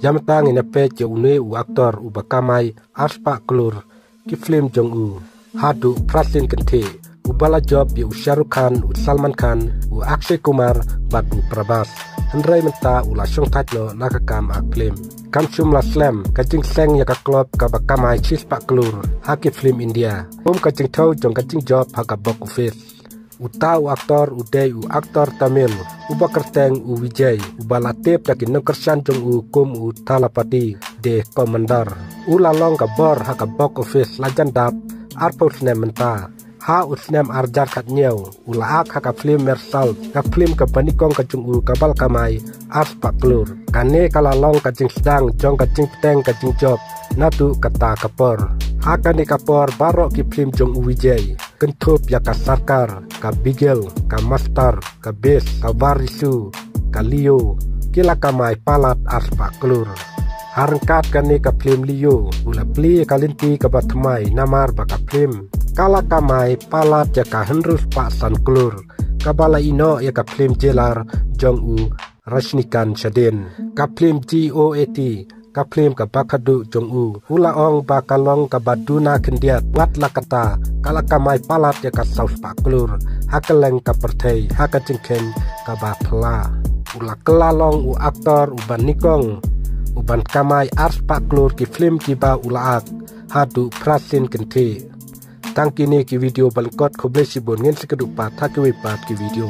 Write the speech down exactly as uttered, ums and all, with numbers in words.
Ïa mynta ngin ïa peit ïa une u actor uba kamai arspah klur ki film jong u. Haduh phra sien kynthih, uba la jop ïa u Shah Rukh Khan, u Salman Khan, u Akshay Kumar bad u Prabhas. Hynrei mynta u la shongthait noh na ka kam act film. Kam shym la slem ka jingseng ïa ka klop kaba kamai shispah klur ha ki film India. Kum ka jingthew jong ka jingjop ha ka box office. Uta u actor u dei u actor Tamil uba kyrteng u Vijay, uba la tip da ki nongkyrshan jong u kum u Thalapathy the Commander. U la long ka bor ha ka box office la jan dap arphew snem mynta. Ha u snem ar hajar khathynñiew u la act ha ka film Mere Saab, ka film kaba nyngkong ka jong u kaba la kamai arspah klur. Kane ka la long ka jingsdang jong ka jingpyrshang ka jingjop naduh kata ka por. Ha kane ka por baroh ki film jong u Vijay, kynthup ïa ka Sarkar, ka Bigil, ka Master, ka Best, ka Varisu, ka Leo, ki la kamai palat arspah klur. Ha ryngkat kane ka film Leo u la plie ka lynti kaba thymmai namar ba ka film ka la kamai palat ïa ka hynriew spah san klur, kaba la ïehnoh ïa ka film Jailer jong u Rajinikanth shadien. Ka film G O A T, ka film kaba khadduh jong u, u la ong ba ka long kaba duna khyndiat, wat la katta ka la kamai palat ïa ka saw spah klur ha kylleng ka pyrthei ha ka jingkheiñ kaba phylla. U la kylla long u actor uba nyngkong uban kamai arspah klur ki film kiba u la act haduh phra sien kynthih. Tang kine ki video ba lyngkot, khublei shibun, ngin sa ïakynduh pat ha kiwei pat ki video.